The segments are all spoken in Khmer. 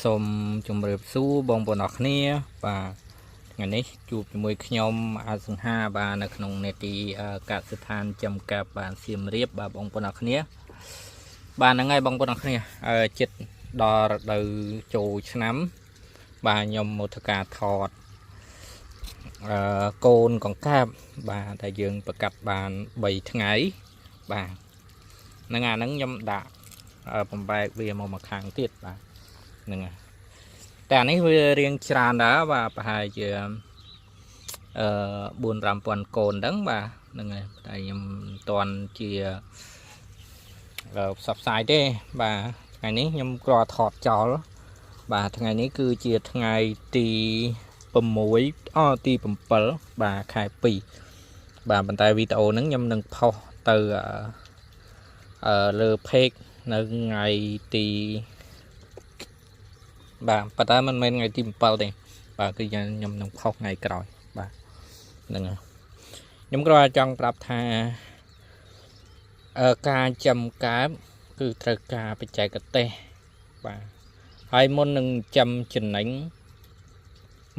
សូមជម្រាបសួរបងប្អូនអរគ្នាបាទថ្ងៃនេះជួបជាមួយខ្ញុំអាសង្ហាបាទនៅក្នុងនេតិកសិដ្ឋានចំកាប់បាទសៀមរាបបាទបងប្អូនអរគ្នាបាទហ្នឹងហើយបងប្អូនអរគ្នាចិត្តដល់រដូវចូលឆ្នាំបាទខ្ញុំមកធ្វើការថតកូនកង្កាបបាទដែលយើងប្រកាត់បាន3ថ្ងៃបាទហ្នឹងអាហ្នឹងខ្ញុំដាក់បំបែកវាមកមកខាងទៀតបាទហ្នឹងហើយតែអានេះវារៀងច្រើនដែរបាទប្រហែលជាអឺ4 5000កូនហ្នឹងបាទហ្នឹងហើយតែខ្ញុំមិនទាន់ជាផ្សព្វផ្សាយទេបាទថ្ងៃនេះខ្ញុំគ្រាន់ថតចោលបាទថ្ងៃនេះគឺជាថ្ងៃទី6អទី7បាទខែ2បាទប៉ុន្តែវីដេអូហ្នឹងខ្ញុំនឹងផុសទៅអឺលើ page នៅថ្ងៃទីបាទប៉ុន្តែមិនមែនថ្ងៃទី7ទេបាទគឺខ្ញុំនឹងផុសថ្ងៃក្រោយបាទហ្នឹងហើយខ្ញុំគ្រាន់តែចង់ប្រាប់ថាការចំកើបគឺត្រូវការបច្ចេកទេសបាទហើយមុននឹងចំចំណេញ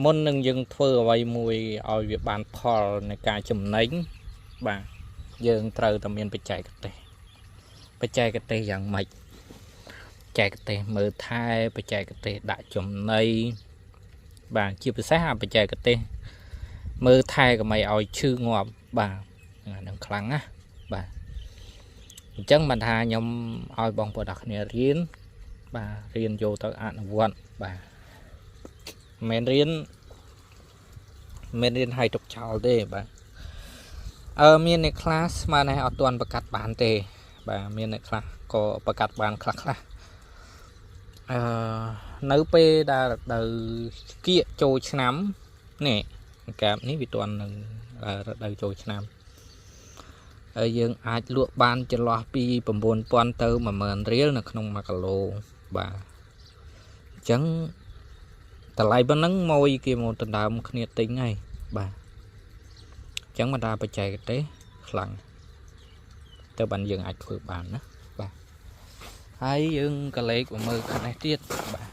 មុននឹងយើងធ្វើអ្វីមួយឲ្យវាបានផលនៃការចំណេញបាទយើងត្រូវតែមានបច្ចេកទេសបច្ចេកទេសយ៉ាងម៉េចបច្ចេកទេសមើលថែបច្ចេកទេសដាក់ចំណីបាទជាពិសេសអាបច្ចេកទេសមើលថែកុំឲ្យឈឺងាប់បាទអានឹងខ្លាំងណាស់បាទអញ្ចឹងបានថាខ្ញុំឲ្យបងប្អូនអរគ្នារៀនបាទរៀនយកទៅអនុវត្តបាទមិនមែនរៀនមិនរៀនឲ្យទុកចោលទេបាទមានអ្នកខ្លះស្មានតែអត់ទាន់ប្រកាសបានទេបាទមានអ្នកខ្លះក៏ប្រកាសបានខ្លះខ្លះអឺនៅពេលដែលរដូវគៀកចូលឆ្នាំនេះកាបនេះវាទាន់នឹងរដូវចូលឆ្នាំហើយយើងអាចលក់បានចន្លោះពី9000ទៅ10000រៀលនៅក្នុង1គីឡូបាទអញ្ចឹងតម្លៃប៉ុណ្ណឹងមួយគេមកដណ្ដើមគ្នាទិញហើយបាទអញ្ចឹងបណ្ដាបច្ចេកទេសខ្លាំងទៅបានយើងអាចធ្វើបានណាបាទហើយយើងក៏លេខមកមើលខាងនេះទៀតបាទ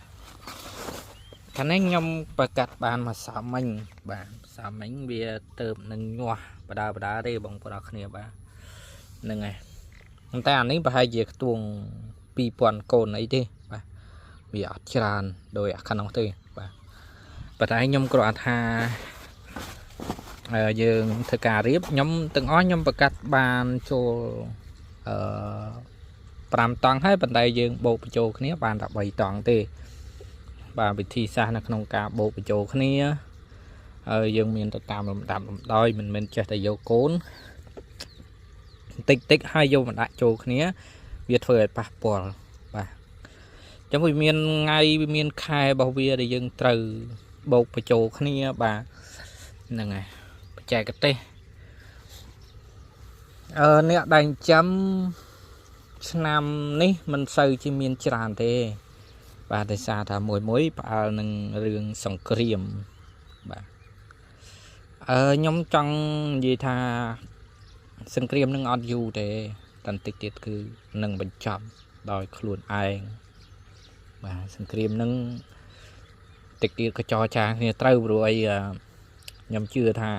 ខាងនេះខ្ញុំប្រកាសបានមកសាមិញបាទសាមិញវាទៅនឹងញាស់បដាបដាទេបងប្អូនអរគ្នាបាទហ្នឹងហើយតែអានេះប្រហែលជាខ្ទង់2000កូនអីទេបាទវាអត់ច្រើនដោយអាខាងនោះទេបាទប៉ុន្តែខ្ញុំគ្រាន់ថាយើងធ្វើការរៀបខ្ញុំទាំងអស់ខ្ញុំប្រកាសបានចូលអឺ5តង់ហើយប៉ុន្តែយើងបូកបញ្ចូលគ្នាបានតែ3តង់ទេបាទវិធីសាស្ត្រនៅក្នុងការបូកបញ្ចូលគ្នាហើយយើងមានទៅតាមលំដាប់លំដោយមិនមែនចេះតែយកកូនតិចតិចហើយយកមកដាក់ចូលគ្នាវាធ្វើឲ្យប៉ះពាល់បាទអញ្ចឹងវាមានថ្ងៃវាមានខែរបស់វាដែលយើងត្រូវបូកបញ្ចូលគ្នាបាទហ្នឹងហើយបច្ចេកទេសអ្នកដែលចាំឆ្នាំនេះមិនសូវជាមានច្រើនទេបាទដោយសារថាមួយមួយផ្អើលនឹងរឿងសង្គ្រាមបាទខ្ញុំចង់និយាយថាសង្គ្រាមនឹងអត់យូរទេតន្តិចទៀតគឺនឹងបញ្ចប់ដោយខ្លួនឯងបាទសង្គ្រាមនឹងតិចទៀតក៏ចរចាគ្នាត្រូវព្រោះអីខ្ញុំជឿថា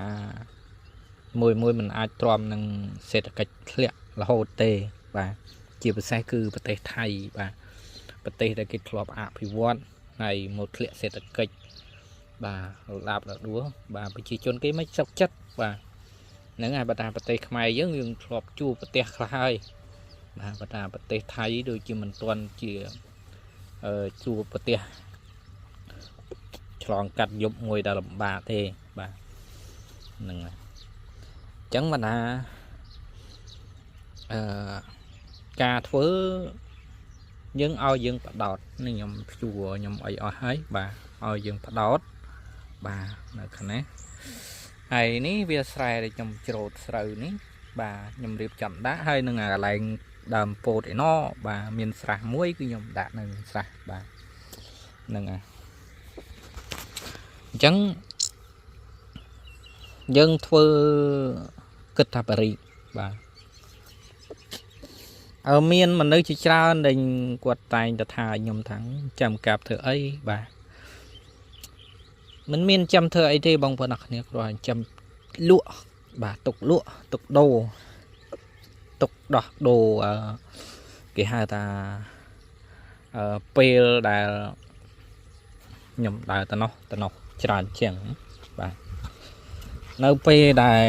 មួយមួយមិនអាចទ្រាំនឹងសេដ្ឋកិច្ចធ្លាក់រហូតទេបាទជាពិសេសគឺប្រទេសថៃបាទប្រទេសដែលគេធ្លាប់អភិវឌ្ឍហើយមកធ្លាក់សេដ្ឋកិច្ចបាទរដាប់រដួលបាទប្រជាជនគេមិនសុខចិត្តបាទហ្នឹងហើយបើតាប្រទេសខ្មែរយើងយើងធ្លាប់ជួបប្រទេសខ្លះហើយបាទបើតាប្រទេសថៃដូចជាមិនទាន់ជាជួបប្រទេសឆ្លងកាត់យប់មួយដែលលំបាកទេបាទហ្នឹងហើយអញ្ចឹងបើថាអឺការធ្វើយើងឲ្យយើងបដោតនេះខ្ញុំព្យួរខ្ញុំអីអស់ហើយបាទឲ្យយើងបដោតបាទនៅខាងនេះហើយនេះវាស្រែដែលខ្ញុំច្រូតស្រូវនេះបាទខ្ញុំរៀបចំដាក់ហើយនឹងកន្លែងដើមពោតឯណោបាទមានស្រះមួយគឺខ្ញុំដាក់នៅស្រះបាទហ្នឹងហើយអញ្ចឹងយើងធ្វើគិតថាបរិបាទ មានមនុស្សជាច្រើនដែលគាត់តែងតែថាខ្ញុំថាចាំកាប់ធ្វើអីបាទមិនមានចាំធ្វើអីទេបងប្អូនអរគ្នាគ្រាន់ចាំលក់បាទទុកលក់ទុកដូរទុកដោះដូរគេហៅថាពេលដែលខ្ញុំដើរទៅនោះច្រើនជាងបាទនៅពេលដែល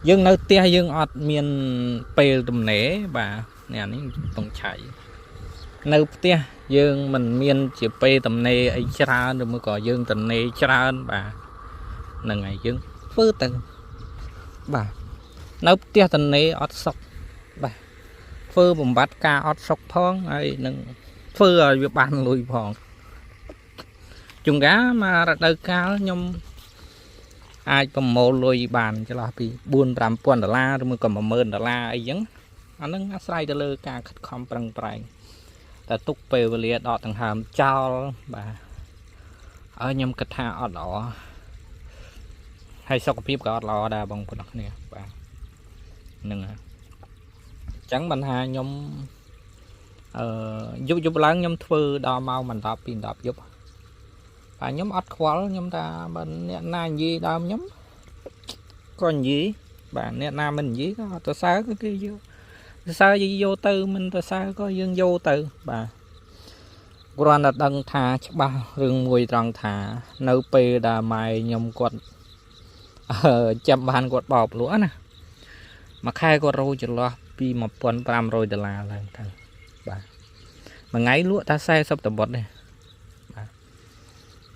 យើងនៅផ្ទះយើងអត់មានពេលទំនេរបាទនេះនេះកំពុងឆៃនៅផ្ទះយើងមិនមានជាពេលទំនេរអីច្រើនឬមួយក៏យើងទំនេរច្រើនបាទហ្នឹងហើយយើងធ្វើទៅបាទនៅផ្ទះទំនេរអត់សុខបាទធ្វើបំបត្តិការអត់សុខផងហើយនឹងធ្វើឲ្យវាបានលុយផងជួនកាលមករដូវកាលខ្ញុំអាចប្រមូលលុយបានចន្លោះពី4 5000ដុល្លារឬមួយក៏10000ដុល្លារអីចឹងអាហ្នឹងអាស្រ័យទៅលើការខិតខំប្រឹងប្រែងតែទុកពេលវេលាដកដង្ហើមចោលបាទហើយខ្ញុំគិតថាអត់ល្អហើយសុខភាពក៏អត់ល្អដែរបងប្អូនគ្នាបាទហ្នឹងហើយអញ្ចឹងបញ្ហាខ្ញុំយប់យប់ឡើងខ្ញុំធ្វើដល់ម៉ោង10ពី10យប់បាទខ្ញុំអត់ខ្វល់ខ្ញុំថាបើអ្នកណានិយាយដើមខ្ញុំក៏និយាយបាទអ្នកណាមិននិយាយក៏អត់ទៅសើក៏គេយកសរសើរយើងយកទៅមិនសរសើរក៏យើងយកទៅបាទគ្រាន់តែដឹងថាច្បាស់រឿងមួយត្រង់ថានៅពេលដែលម៉ែខ្ញុំគាត់ចាំបានគាត់បោកលក់ណាមួយខែគាត់រោចន្លោះពី1500ដុល្លារឡើងទៅបាទមួយថ្ងៃលក់តែ40តបុតទេ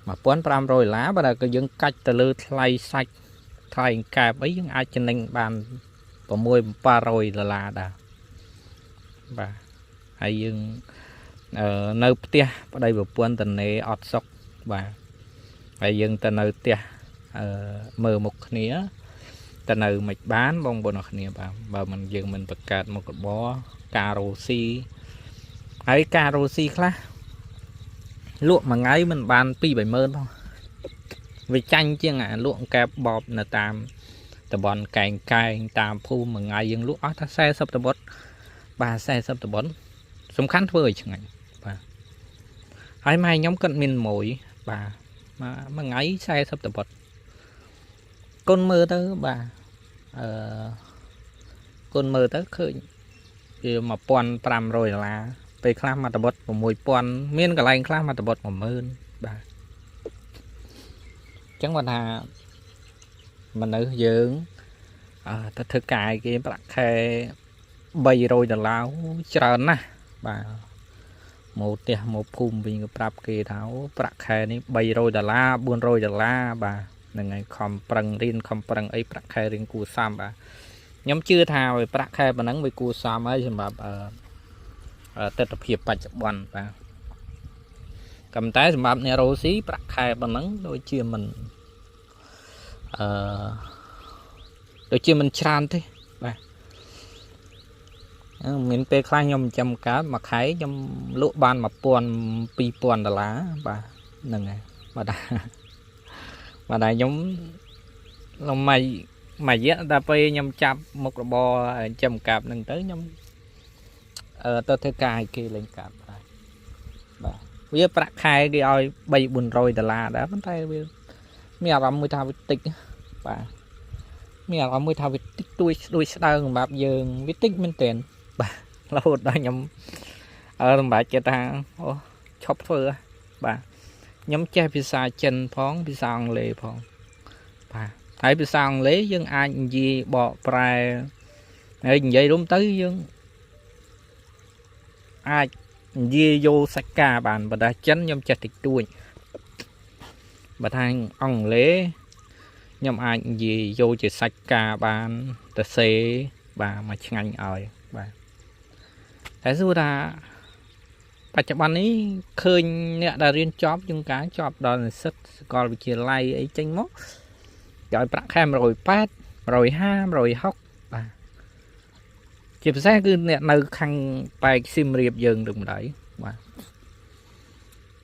បាទ1500ដុល្លារបើតែក៏យើងកាច់ទៅលើថ្លៃសាច់ថ្លៃកែបអីយើងអាចចំណេញបាន6 700ដុល្លារដែរបាទហើយយើងនៅផ្ទះប្តីប្រពន្ធតនេអត់សុខបាទហើយយើងទៅនៅផ្ទះមើលមុខគ្នាទៅនៅមិនបានបងប្អូនអរគ្នាបាទបើមិនយើងមិនបង្កើតមុខរបរការរ៉ូស៊ីហើយការរ៉ូស៊ីខ្លះលក់មួយថ្ងៃមិនបាន2 30000ផងវាចាញ់ជាងអាលក់កែបបនៅតាមតំបន់កែងកែងតាមភូមិមួយថ្ងៃយើងលក់អស់ថា40តំបន់បាទ40តំបន់សំខាន់ធ្វើឲ្យឆ្ងាញ់បាទហើយម៉ែខ្ញុំគាត់មានមួយបាទមួយថ្ងៃ40តំបន់គុណមើលទៅបាទគុណមើលទៅឃើញវា1500ដុល្លារពេលខ្លះមួយតំបន់6000មានកន្លែងខ្លះមួយតំបន់10000បាទអញ្ចឹងគាត់ថាមនុស្សយើងទៅធ្វើការគេប្រាក់ខែ300ដុល្លារច្រើនណាស់បាទមកផ្ទះមកភូមិវិញក៏ប្រាប់គេថាប្រាក់ខែនេះ300ដុល្លារ400ដុល្លារបាទហ្នឹងហើយខំប្រឹងរៀនខំប្រឹងអីប្រាក់ខែរៀនគួរសមបាទខ្ញុំជឿថាវាប្រាក់ខែប៉ុណ្ណឹងវាគួរសមហើយសម្រាប់ទស្សនភាពបច្ចុប្បន្នបាទក៏តែសម្រាប់អ្នករ៉ូស៊ីប្រាក់ខែប៉ុណ្ណឹងដូចជាមិនអឺដូចជាមិនច្រើនទេបាទមានពេលខ្លះខ្ញុំចាំកើតមួយខែខ្ញុំលក់បាន1000 2000ដុល្លារបាទហ្នឹងហើយបាទបាទតែខ្ញុំមួយរយៈដល់ពេលខ្ញុំចាប់មុខរបរចាំកាប់ហ្នឹងទៅខ្ញុំទៅធ្វើការឲ្យគេលេងកាប់បាទបាទវាប្រាក់ខែគេឲ្យ3 400ដុល្លារដែរប៉ុន្តែវាមានអារម្មណ៍មួយថាវាតិចបាទមានអារម្មណ៍មួយថាវាតិចតួចដូចស្ដើងសម្រាប់យើងវាតិចមែនទែនបាទរហូតដល់ខ្ញុំសម្រាប់ចិត្តថាអូឈប់ធ្វើបាទខ្ញុំចេះភាសាចិនផងភាសាអង់គ្លេសផងបាទហើយភាសាអង់គ្លេសយើងអាចនិយាយបកប្រែហើយនិយាយរួមទៅយើងអាចនិយាយយកសាច់ការបានបើថាចិនខ្ញុំចេះតិចតួចបើថាអង់គ្លេសខ្ញុំអាចនិយាយយកជាសាច់ការបានទៅសេបាទមកឆ្ងាញ់ឲ្យបាទតែសួរថាបច្ចុប្បន្ននេះឃើញអ្នកដែលរៀនចប់ជាងការចប់ដល់និស្សិតសាកលវិទ្យាល័យអីចេញមកឲ្យប្រាក់ខែ180 150 160បាទជាពិសេសគឺអ្នកនៅខាងប៉ែកសៀមរាបយើងនឹងម្ដាយបាទ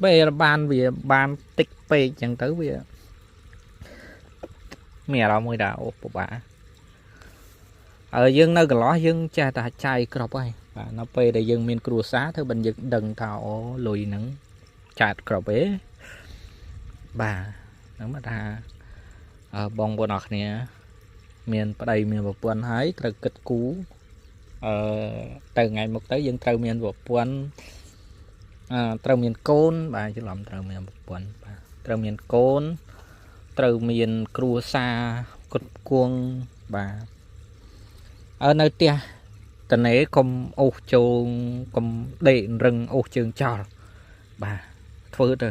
ពេលបានវាបានតិចពេកចឹងទៅវាមានអារម្មណ៍មួយថាអូពិបាក ហើយយើងនៅកន្លោះយើងចេះតែចាយគ្រប់ហើយបាទនៅពេលដែលយើងមានគ្រួសារធ្វើបានយើងដឹងថាអូលុយហ្នឹងចាតគ្រប់ឯងបាទហ្នឹងមកថាបងប្អូនអរគ្នាមានប្តីមានប្រពន្ធហើយត្រូវគិតគូរអឺទៅថ្ងៃមុខទៅយើងត្រូវមានប្រពន្ធត្រូវមានកូនបាទច្រឡំត្រូវមានប្រពន្ធបាទត្រូវមានកូនត្រូវមានគ្រួសារគ្រប់គួងបាទនៅផ្ទះតនេកុំអូសជើងកុំដេករឹងអូសជើងចោលបាទធ្វើទៅ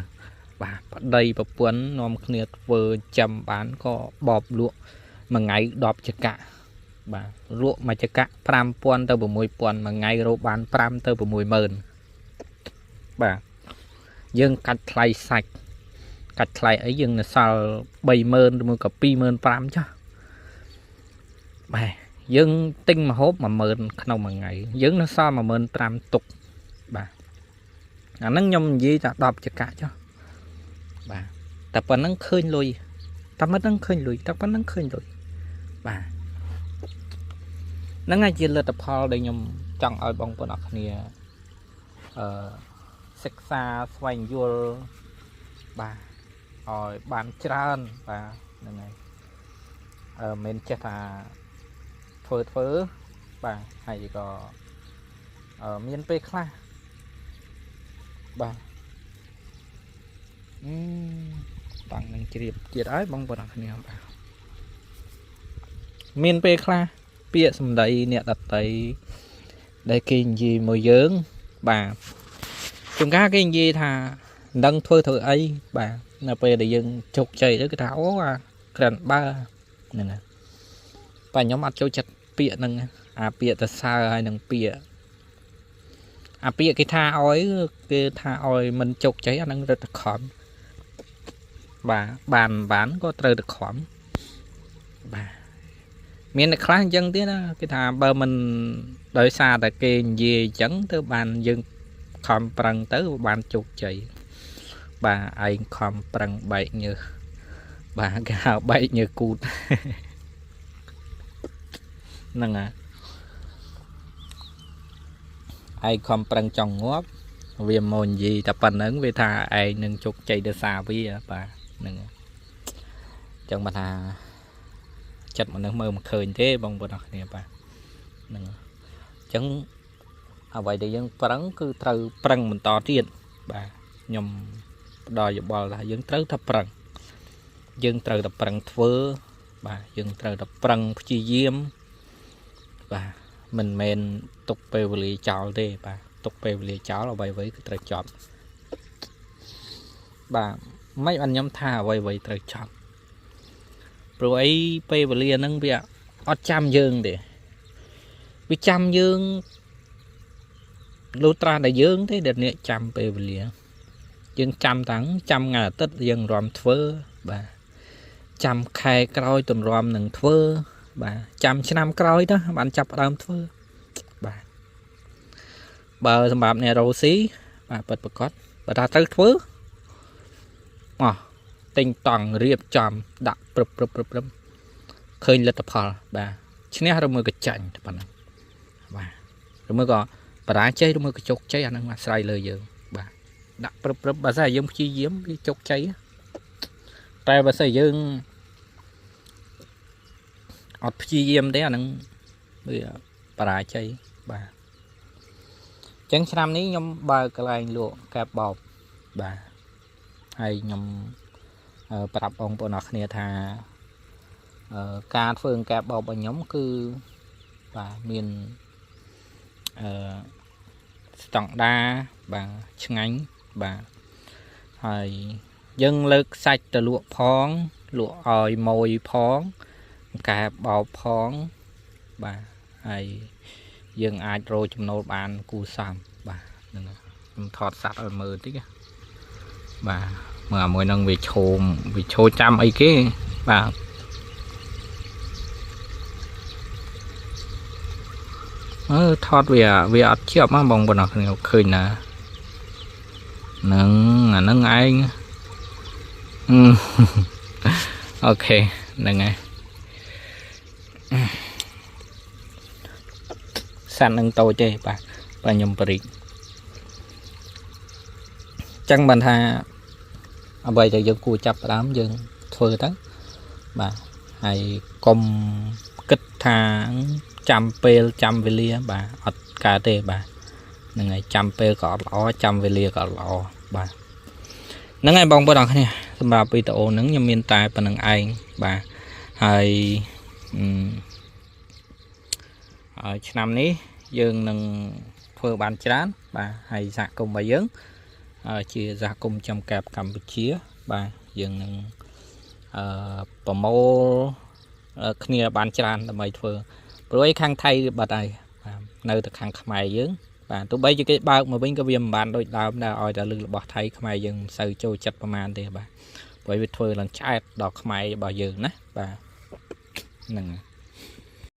បាទប្តីប្រពន្ធនាំគ្នាធ្វើចាំបានក៏បបលក់មួយថ្ងៃ10ចកៈបាទលក់មួយចកៈ5000ទៅ6000មួយថ្ងៃរកបាន5ទៅ60000បាទយើងកាច់ថ្លៃសាច់កាច់ថ្លៃអីយើងនៅសល់30000ឬមួយក៏25000ចាស់បាទយើងទិញម្ហូប10000ក្នុងមួយថ្ងៃយើងនៅសល់15000ទុកបាទអាហ្នឹងខ្ញុំនិយាយថា10ចកៈចុះបាទតែប៉ុណ្្នឹងឃើញលុយតែមិនហ្នឹងឃើញលុយតែប៉ុណ្្នឹងឃើញលុយបាទហ្នឹងហើយជាលទ្ធផលដែលខ្ញុំចង់ឲ្យបងប្អូនអរគ្នាអឺសិក្សាស្វែងយល់បាទឲ្យបានច្រើនបាទហ្នឹងហើយមិនចេះថាធ្វើបាទហើយក៏មានពេលខ្លះបាទតាំងនឹងជ្រាបទៀតហើយបងប្អូនអរគ្នាបាទមានពេលខ្លះពាក្យសម្ដីអ្នកដតីដែលគេនិយាយមកយើងបាទជួនកាលគេនិយាយថាមិនដឹងធ្វើអីបាទនៅពេលដែលយើងជោគជ័យទៅគេថាអូអាក្រាន់បើហ្នឹងហើយបាទខ្ញុំអត់ចូលចិត្តពាក្យហ្នឹងអាពាក្យទៅសើហើយនឹងពាក្យអាពាក្យគេថាឲ្យគេថាឲ្យមិនជោគជ័យអាហ្នឹងរត់តែខំបាទបានក៏ត្រូវតែខំបាទមានអ្នកខ្លះអញ្ចឹងទៀតណាគេថាបើមិនដោយសារតែគេនិយាយអញ្ចឹងទៅបានយើងខំប្រឹងទៅបានជោគជ័យបាទឯងខំប្រឹងបែកញើសបាទគេហៅបែកញើសគូតហ្នឹងហើយឯងខំប្រឹងចង់ងាប់វាមកនិយាយតែប៉ុណ្្នឹងវាថាឯងនឹងជោគជ័យដោយសារវាបាទហ្នឹងអញ្ចឹងបើថាចិត្តមនុស្សមើលមិនឃើញទេបងប្អូនអរគ្នាបាទហ្នឹងអញ្ចឹងអ្វីដែលយើងប្រឹងគឺត្រូវប្រឹងបន្តទៀតបាទខ្ញុំផ្ដល់យោបល់ថាយើងត្រូវតែប្រឹងយើងត្រូវតែប្រឹងធ្វើបាទយើងត្រូវតែប្រឹងព្យាយាមបាទមិនមែនទុកពេលវេលាចោលទេបាទទុកពេលវេលាចោលអ្វីៗគឺត្រូវចប់បាទមិនបានខ្ញុំថាអ្វីៗត្រូវចប់ព្រោះអីពេលវេលាហ្នឹងវាអត់ចាំយើងទេវាចាំយើងលុះត្រាតែយើងទេដែលអ្នកចាំពេលវេលាយើងចាំតាំងចាំថ្ងៃអាទិត្យយើងរំធ្វើបាទចាំខែក្រោយទម្រាំនឹងធ្វើបាទចាំឆ្នាំក្រោយទៅបានចាប់ផ្ដើមធ្វើបាទបើសម្រាប់អ្នករ៉ូស៊ីបាទពិតប្រកបបើថាត្រូវធ្វើមកទិញតង់រៀបចំដាក់ព្រឹបព្រឹបព្រឹបព្រឹបឃើញលទ្ធផលបាទឈ្នះឬមួយក៏ចាញ់តែប៉ុណ្ណឹងបាទឬមួយក៏បរាជ័យឬមួយក៏ជោគជ័យអាហ្នឹងអាស្រ័យលើយើងបាទដាក់ព្រឹបព្រឹបបើស្អីយើងព្យាយាមវាជោគជ័យតែបើស្អីយើងអត់ព្យាយាមទេអាហ្នឹងវាបរាជ័យបាទអញ្ចឹងឆ្នាំនេះខ្ញុំបើកកន្លែងលក់កែបបោកបាទហើយខ្ញុំប្រាប់បងប្អូនអរគ្នាថាការធ្វើកែបបោករបស់ខ្ញុំគឺបាទមានអឺស្តង់ដាបាទឆ្ងាញ់បាទហើយយើងលើកសាច់ទៅលក់ផងលក់ឲ្យម៉ួយផងកែបោកផងបាទហើយយើងអាចរកចំណូលបានគូសមបាទហ្នឹងខ្ញុំថតសัตว์ឲ្យមើលតិចបាទមើលអាមួយហ្នឹងវាឈោមវាឈោចាំអីគេបាទអឺថតវាអត់ជាប់បងប្អូនអរគ្នាឃើញណាហ្នឹងអាហ្នឹងឯងអូខេហ្នឹងហើយ សត្វនឹងតូចទេបាទបាទខ្ញុំបរិចចឹងបានថាអ្វីដែលយើងគួរចាប់ផ្ដើមយើងធ្វើទៅបាទហើយកុំគិតថាចាំពេលចាំវេលាបាទអត់កើតទេបាទហ្នឹងហើយចាំពេលក៏អត់ល្អចាំវេលាក៏អត់ល្អបាទហ្នឹងហើយបងប្អូនអរគ្នាសម្រាប់វីដេអូហ្នឹងខ្ញុំមានតែប៉ុណ្្នឹងឯងបាទហើយហើយឆ្នាំនេះយើងនឹងធ្វើបានច្រើនបាទហើយសហគមន៍របស់យើងជាសហគមន៍ចំកែបកម្ពុជាបាទយើងនឹងអឺប្រមូលគ្នាបានច្រើនដើម្បីធ្វើព្រោះឯខាងថៃបាត់ហើយបាទនៅតែខាងខ្មែរយើងបាទទោះបីជាគេបើកមកវិញក៏វាមិនបានដូចដើមដែរឲ្យតែលឺរបស់ថៃខ្មែរយើងមិនសូវចូលចិត្តប្រហែលទេបាទព្រោះវាធ្វើឡើងឆ្អែតដល់ខ្មែររបស់យើងណាបាទហ្នឹង